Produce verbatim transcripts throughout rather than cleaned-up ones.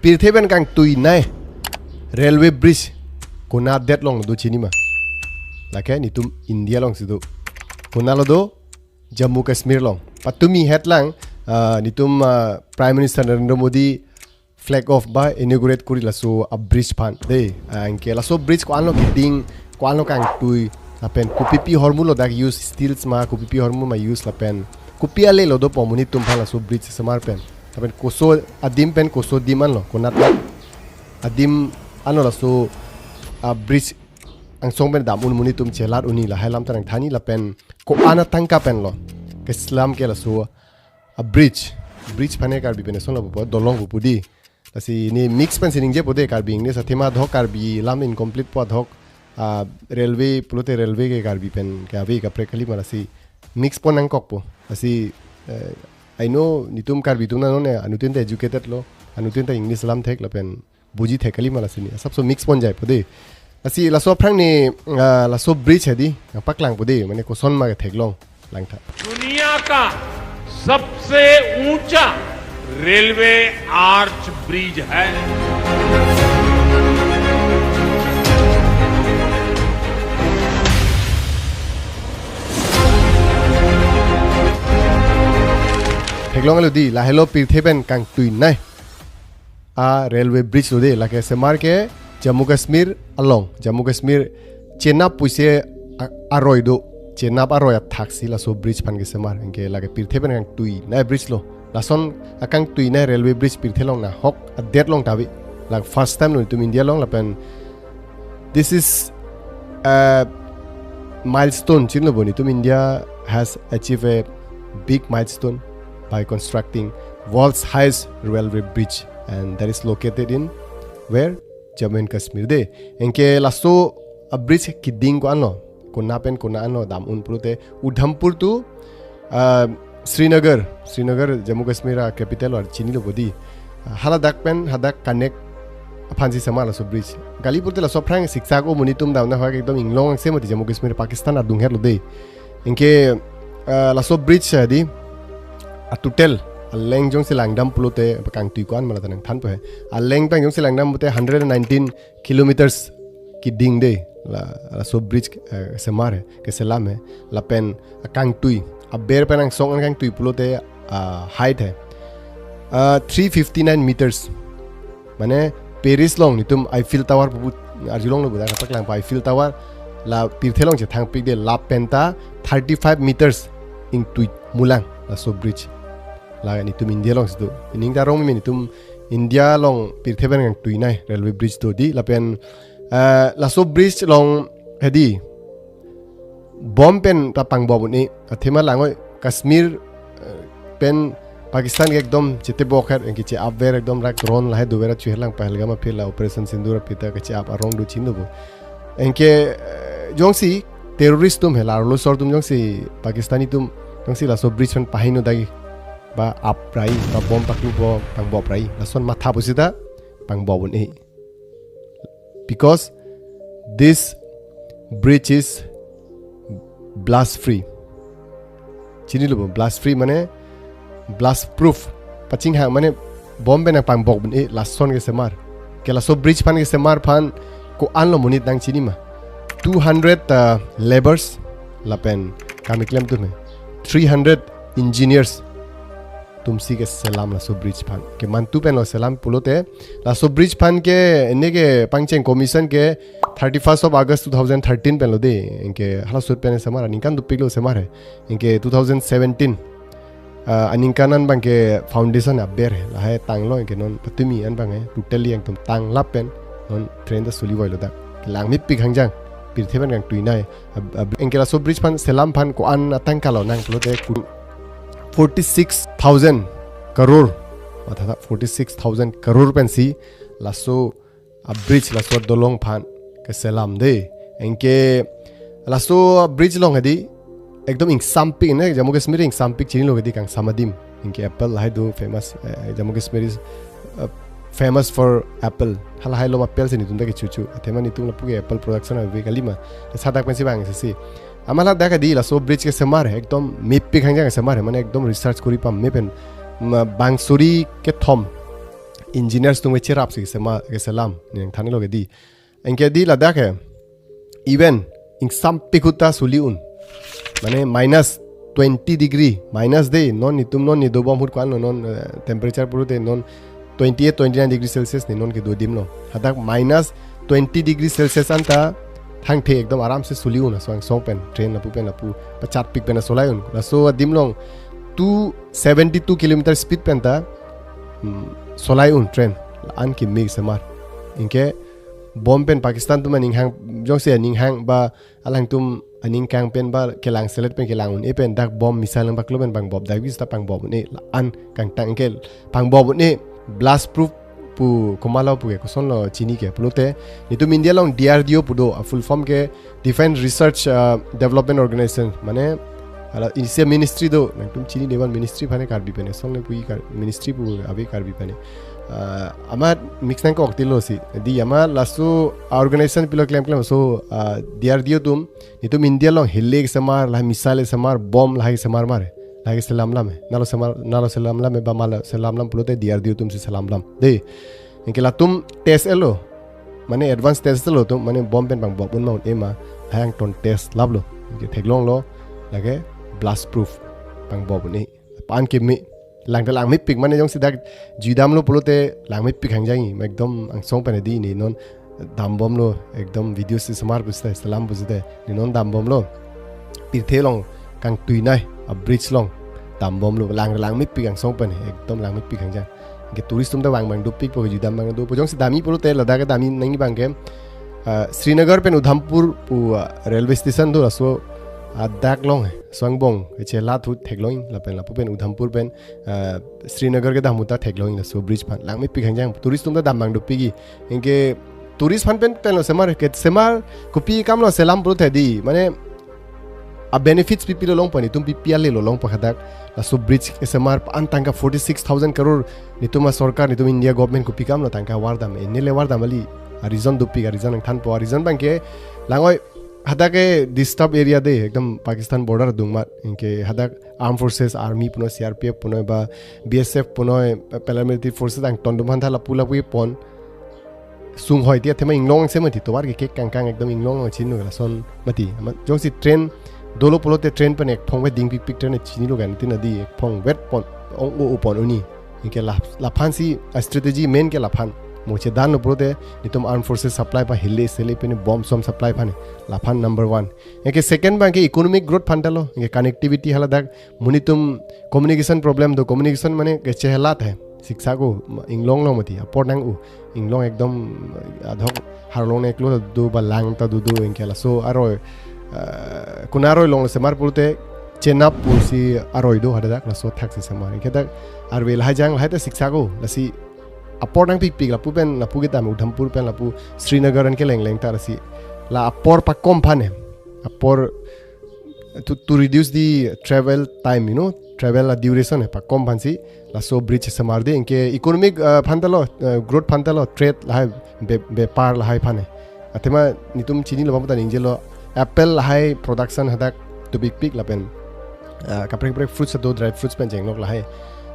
Pirthe pen kangtuinei railway bridge konat det along do chini ma? Lake netum India alongsi do. Konat lo do? Jammu Kashmir along. Patumi het lang, ah, netum, ah, Prime Minister Narendra Modi flag off ba inaugurate kuri laso a bridge aphan. Dei, ah, anke laso bridge ko-an lo keding, ko-an lo kangtui, lapen kopipi ahormu lo dak use, steels ma, kopipi ahormu ma use, lapen kopi ale lo dopo monit atum aphan laso bridge semar pen. Lapen koso adim pen koso adim anlo, konat adim anlo laso, ah, bridge angsong pen dam un monit atum chelar un-e, lahai alam ta nangthan-i. Lapen ko-an atangka pen lo keselam ke laso a bridge. Bridge aphan ke Karbi pen eson lo pupo, dolong pupo dei. Lasi ne mix pensi ningjepo dei, Karbi English athema adhok Karbi alam incomplete po adhok, ah, railway pulote railway ke Karbi pen ke ave kaprek kalima, lasi mix pon nangkokpo. Lasi, eh, I know netum Karbi atum na non, eh, anuttin ta educated lo, anuttin ta English alam thek lapen buji thek kalima, lasi ne asapso mix pon jaipo dei. Lasi laso aphrang ne, ah, laso bridge hedi, ah, paklangpo dei, mane koson ma ke theklong langtha. दुनिया का सबसे ऊंचा railway arch bridge है। Theklong alo dei, lahelo pirthe pen kangtuinei a railway bridge lo dei, lake semar ke Jammu Kashmir along, Jammu Kashmir chenap pusi a-, aroi do, chenap aroi athaksi laso bridge aphan kesemar, anke lake pirthe pen kangtuinei bridge lo. Lason akangtuinei railway bridge pirthe along nahok adet along ta ave. Lake first time lo netum India along, lapen this is a milestone, chinilo bo netum, India has achieved a big milestone by constructing world's highest railway bridge, and that is located in where? Jammu and Kashmir dei. Anke laso a bridge keding ko-an lo, konat pen konat anlo dam un pulote Udhampur to, ah, Srinagar, Srinagar Jammu Kashmir a capital lo, chinilo bo dei. Ah, haladak pen hadak connect aphansi semar laso bridge. Kali pulote laso aphrang siksak o monit atum damnahok ekdom inglong angse mati, Jammu Kashmir Pakistan adung het lo dei. Anke, ah, laso bridge, ah, dei, a total aleng jongsi langdam pulote, kangtui ko-an ma la ta nangthanpo he. Aleng pen jongsi langdam pulote hundred and nineteen kilometers keding dei, la, laso bridge, eh, semar he, keselam he. Lapen akangtui, aber pen angsong an kangtui pulote, ah, height he, ah, three fifty-nine meters. Mane Paris along netum Eiffel Tower pupu arjulonglo bo dei, kapaklangpo Eiffel Tower la pirthe along chethangpik dei, la penta thirty-five meters ingtui mulang laso bridge. La netum India alongsi do. Ining ta rong meme netum India along pirthe pen kangtuinei railway bridge do dei, lapen, eh, laso bridge along hedi bomb pen ta pangbop un-e, athema langoi Kashmir, eh, pen Pakistan ke ekdom chetebok het, anke che-ap ver ekdom rak drone lahai dover achu helang Pahalgam aphi la Operation Sindoor aphi ta kache-ap arong do, chinilo bo. Anke, eh, jongsi terrorist atum he, la arlo asor atum jongsi Pakistani atum jongsi laso bridge pen pahingno dagi ba ap rai, ba bomb paklu bo pangbop rai, lason matha pusi ta pangbop un-e. Because this bridge is blast free. Chinilo bo, blast free mane blast proof. Pachinghang mane bomb pen nangpangbop un-e, lason kesemar. Ke laso bridge aphan kesemar aphan ko-an lo monit nangchini ma? Two hundred, uh, labours lapen kam keklem atum he, three hundred engineers atumsi keselam laso bridge aphan. Ke mantu pen lo selam pulote, laso bridge aphan ke, ne ke pangcheng commission ke thirty-first of August two thousand thirteen pen lo dei. Anke hala ahut pen semar, aningkan dopik lo semar he. Anke two thousand seventeen, ah, aningkan an abang ke foundation aber he, lahai tanglo, anke non patumi an abang he, totally angtum tanglap pen non train ta suli voilo dak. Langmepik hangjang, pirthe pen kangtuinei. Ab-, ab-, anke laso bridge aphan selam aphan ko-an atangka lonang pulote ku-, forty-six thousand crore. Matha tha, forty-six thousand crore pensi laso a bridge, laso dolong aphan keselam dei. Anke laso bridge along hedi ekdom ingsampik ne, Jammu Kashmir ingsampik, chinilo hedi kangsam adim. Anke apple lahai do famous, eh, Jammu Kashmir is, uh, famous for apple. Halahai alom apple si netum ta kechocho. Athema netum lapu ke apple production ave kalima. Laso dak pensi bang sisi. Amat ladak hedi laso bridge kesemar he, ekdom mepik hangjang kesemar he, mane ekdom research kuri pame pen, ma, bang suri kethom engineers atum kecherap si sema keselam, nangthanlo ke di. Anke di ladak ke even ingsampik ahut ta suli un. Mane minus twenty degree, minus de, non netum non ne dobom ahut ko-an lo, non, eh, temperature pulote non twenty-eight, twenty-nine degree Celsius ne non kedo adim lo. Hadak minus twenty degree Celsius anta thangthe ekdom aram se suli un, laso angsong pen, train lapu pen lapu pachatpik pen solai un. Laso adim along two seventy-two kilometer speed pen ta, hmm, solai un train. La-an kimi semar. Anke bom pen Pakistan atum aning hang, jongsi aning hang ba alangtum aning kang pen ba kelang selet pen kelang un-e pen dak bom missile nang paklo pen pangbop, dak bis ta pangbop un-e, la-an kangtang ke pangbop un-e. Blast proof pu komatlo pu ke, kosonlo chini ke pulote, netum India along D R D O pu do, a full form ke Defense Research, uh, Development Organization, mane hala isi ministry do, nangtum chini devan ministry aphan ne, Karbi pen ne, song ne pu-i Kar-, ministry pu ave Karbi pen ne. Uh, amat mix nangkok tilo si. Di amat laso organization pilo klem klem, so, uh, D R D O atum netum India along heli kesemar, lahai missile kesemar, bom lahai kesemar mar, lahai keselam lam, nalo semar, nalo selam lam, ba malo selam lam pulote D R D O atum si selam lam. De, anke latum test-etlo, mane advance test-etlo atum, mane bom pen pangbop un ma un-e ma, lahai angton test laplo. Anke theklonglo, lake blast proof pangbop un-e. La-an kimi, lang ta langmepik, mane jongsi dak jui damlo pulote langmepik hangjang-i, ekdom angsong pen di ne non dambomlo, ekdom video si semar pusita, selam pusita, ne non dambomlo. Pirthe along kangtui nai a bridge along dambomlo, lang langmepik angsong pen, ekdom langmepik hangjang. Anke tourist atum ta vang abang dopikpo, jui dam abang dopo, jongsi damji pulote ladak ke damji nangji abang ke, ah, Srinagar pen Udhampur pu, ah, railway station do, laso adak along, so angbong chelat ahut theklong, lapen lapu pen Udhampur pen, ah, Srinagar kedam ahut ta theklong, laso bridge aphan langmepik hangjang, tourist atum ta dam abang dopikji. Anke tourist aphan pen penlo semar, ke semar kopi akamlo selam pulote di, mane a benefits pipilo longpo, netum pipi ale lo longpo hadak. Laso bridge kesemar an tangka forty-six thousand crore netum asorkar, netum India government kopi akamlo tangka vardam, ene le vardam kali. A reason dopik, a reason nangthanpo, a reason abang ke lang-oi, hadak ke disturbed area de, ekdom Pakistan border adung mat, anke hadak armed forces, army punoi, C R P F punoi, ba B S F punoi, paramilitary forces angton atum aphan ta lapu lapu pon. Sung hoi ti athema inglong se mati, tovar ke kek kangkang ekdom inglong chinilo, lason mati. Ama jongsi train dolo pulote train pen ekphong vet dingpikpik train chinilo kan, tina di ekphong vet pon, ong-o pon un-e. Anke la, laphan si a strategy main ke laphan. Mo chedanlo pulote netum armed forces supply aphan, heli seli pen bom som supply aphan, laphan number one. Anke second abang ke economic growth aphan ta lo, anke connectivity, haladak monit atum communication problem do, communication mane kechelat hai. Siksa ko ma-, inglong along mati, apor nang-o, inglong ekdom adhok, harlong ne eklo ta do, ba lang ta do do, anke laso aroi, eh, kuna aroi along semar pulote Chenab pusi aroi do, hadak laso thak si semar. Anke dak arve lahai jang lahai ta siksa ko, lasi apor nangpikpik, lapu pen, lapu kedam Udhampur pen, lapu Srinagar an keleng leng ta, lasi la apor pakom aphan ne, apor to, to reduce the travel time, you know, travel a duration he, pakom aphan si laso bridge semar de. Anke economic, uh, aphan ta lo, uh, growth aphan ta lo, trade lahai, be-, bepar lahai aphan he. Athema netum chinilo, bang ta ningjelo, apple lahai production hadak dopikpik lapen, uh, kaprek kaprek fruits do, dry fruits pen chenglok lahai.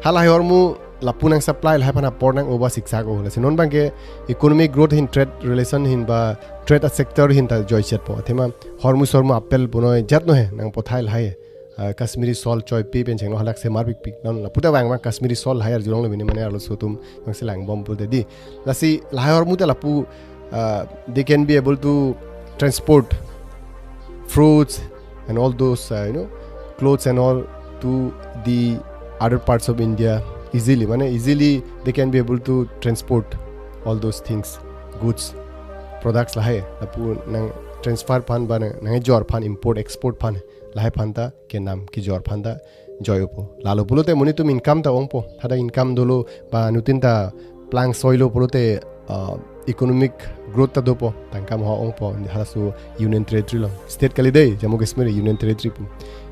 Halahai ahormu lapu nang supply lahai aphan apor nang-o ba siksa ko. Lasi non abang ke economic growth ahin, trade relation ahin, ba trade a sector ahin ta joichetpo. Athema hormu sormu apple punoi jat no he, nang pothai lahai. Ah, Kashmiri shawl choipi pen chenglo, halak semar pikpik. Non lapu ta vang vang Kashmiri shawl lahai arjulonglo bini, mane arloso atum vangsi langbom pulote di. Lasi lahai ahormu ta lapu, ah, they can be able to transport fruits and all those, uh, you know, clothes and all to the other parts of India easily. Mane easily they can be able to transport all those things, goods, products lahai. Lapu nang transfer aphan ba nang, nang jor aphan, import export aphan, lahai aphan ta kenam, kejor aphan ta joi-opo. Lalo pulote monit atum income ta ongpo. Hadak income dolo ba anuttin ta plangsoilo pulote, uh, economic growth ta dopo. Tangka maha ongpo, halaso Union Territory along. State kali de, Jammu Kashmir Union Territory pu.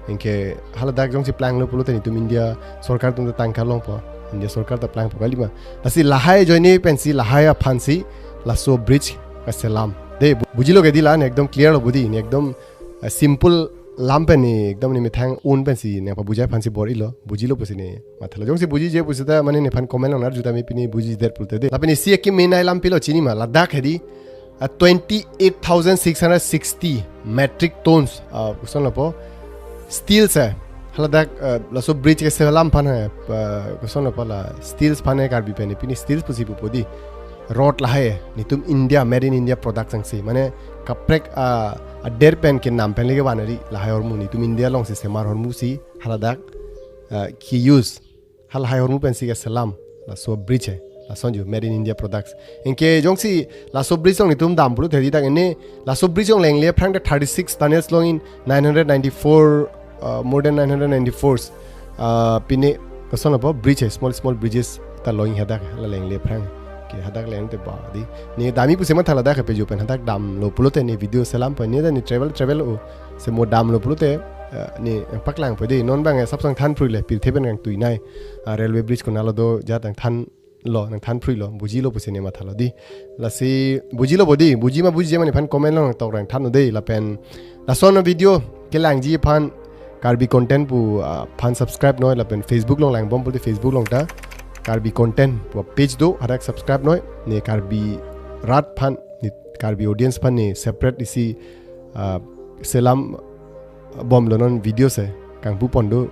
Anke haladak jongsi planglo pulote netum India sorkar atum ta tangka longpo. India sorkar ta plangpo kali ma. Lasi lahai ajoine pensi, lahai aphansi laso bridge kaselam. De, bu-, bujilo ke di la, ne ekdom clear lo budi, ne ekdom, uh, simple lam pen ne ekdom ne methang un pensi nangpabujai aphansi bor-ilo, bujilo pusi ne mathalo. Jongsi bujije pusita mane nephan comment along arju tame, pini bujidet pulote de. Lapen isi akimi nai lam pilo chini ma, ladak hedi, ah, twenty-eight thousand six hundred sixty metric tons, ah, kosonlo po, steels hai. Haladak, ah, laso bridge keselam aphan hai, ah, kosonlo po la steels aphan hai Karbi pen, pini steels pusi pupo di. Rod lahai, netum India, made in India products angsi. Mane kaprek, ah, ader pen kenam pen leke vanri lahai ahormu, netum India alongsi semar ahormu si haladak, ah, ke-use. Halahai ahormu pensi keselam laso bridge hai. Lason ju made in India products. Anke jongsi laso bridge along netum dam pulote hedi dak ini, laso bridge along lengle aphrang ta thirty-six tunnels long in nine hundred ninety-four, uh, more than nine hundred ninety-four, uh, pine kosonlo po, bridge hai, small small bridges ta long in hadak, la lengle aphrang. Ke hadak lengte ba di. Ne dami pusi mathalo, dak kepejo pen hadak damlo pulote ne video selam pen ne ta ne travel travel-o. Se mo damlo pulote, eh, ne paklang po di. Non abang, eh, sapsang than phruile, pirthe pen kangtui nai. Ah, railway bridge konatlo do, jat nangthanlo, nangthan phruilo, bujilo pusi ne mathalo di. Lasi bujilo po di, buji ma bujije ma nephan comment along tok nangthan-o de, lapen lason video kelangji aphan Karbi Content pu, ah, aphan subscribe noi, lapen Facebook along langbom pulote Facebook along ta Karbi Content pu page do, hadak subscribe noi, ne Karbi rat aphan, ne Karbi audience aphan ne separate isi, ah, selam bomlo non video se, kangpu pon do,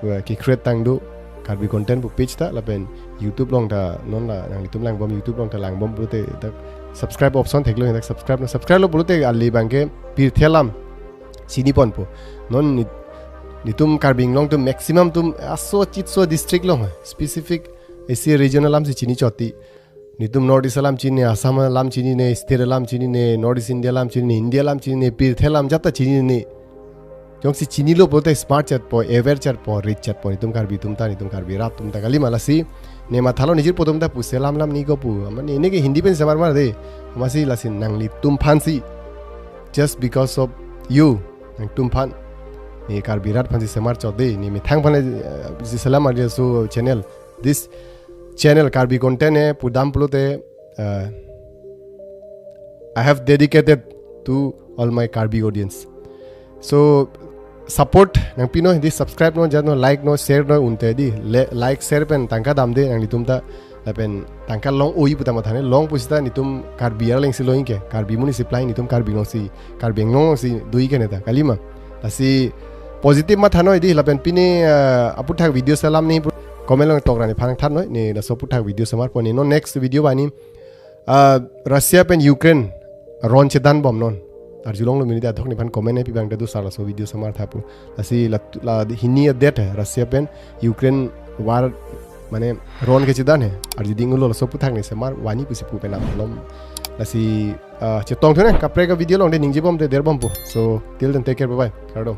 eh, ke-create tang do, Karbi Content pu page ta, lapen YouTube along ta non la nanglitum langbom, YouTube along ta langbom pulote ta subscribe option theklo, hadak subscribe noi, subscribe lo pulote ale abangke pirthe alam chini ponpo. Non ne, netum Karbi Anglong atum maximum atum aso chitso district along, specific isi region alam si chini chot ti. Netum North East alam chinine, Assam alam chinine, state alam chinine, North East India alam chinine, India alam chinine, pirthe alam jat ta chinine. Jongsi chinilo pulote smart chetpo, aware chetpo, rich chetpo, netum Karbi atum ta, netum Karbi rat atum ta, kalima? Lasi ne mathalo, nejirpo atum ta pu selam lam ni ko pu. Mane neke Hindi pen semar mar de. Amatsi lasi nanglitum aphansi, just because of you, nangtum aphan, ne Karbi rat aphansi semar chot de, ne methang aphan, eh, si selam arje laso channel. This channel Karbi Content hai pu dam pulote, uh, I have dedicated to all my Karbi audience. So, support nangpi noi, di subscribe noi, jat noi, like noi, share noi, unte di le-, like, share pen tangka dam de nanglitum ta, lapen tangka long-oi pu ta matha noi, long pusita netum Karbi arleng si long-i ke, Karbi amonit si plang, netum Karbi along si, Karbi Anglong along si do-i ke ne ta, kalima? Lasi positive matha noi di, lapen pine, eh, aphuthak video selam ni pu comment along tok ra nephan than noi, ne laso aphuthak video semar pon ne non next video bani, ah, Russia pen Ukraine ron chedan bom non. Arjulonglo, minute athok nephan comment nangpi abang ta do sar laso video semar tha pu. Lasi la, la hini update hai, Russia pen Ukraine war mane ron kechedan hai. Arju ding-ulo, laso aphuthak ne semar vani pusi pu penap lom. Lasi, ah, chetongthu ne, kaprek a-video along de ningje bom te der bompo. So, till then, take care, bye bye. Kardom.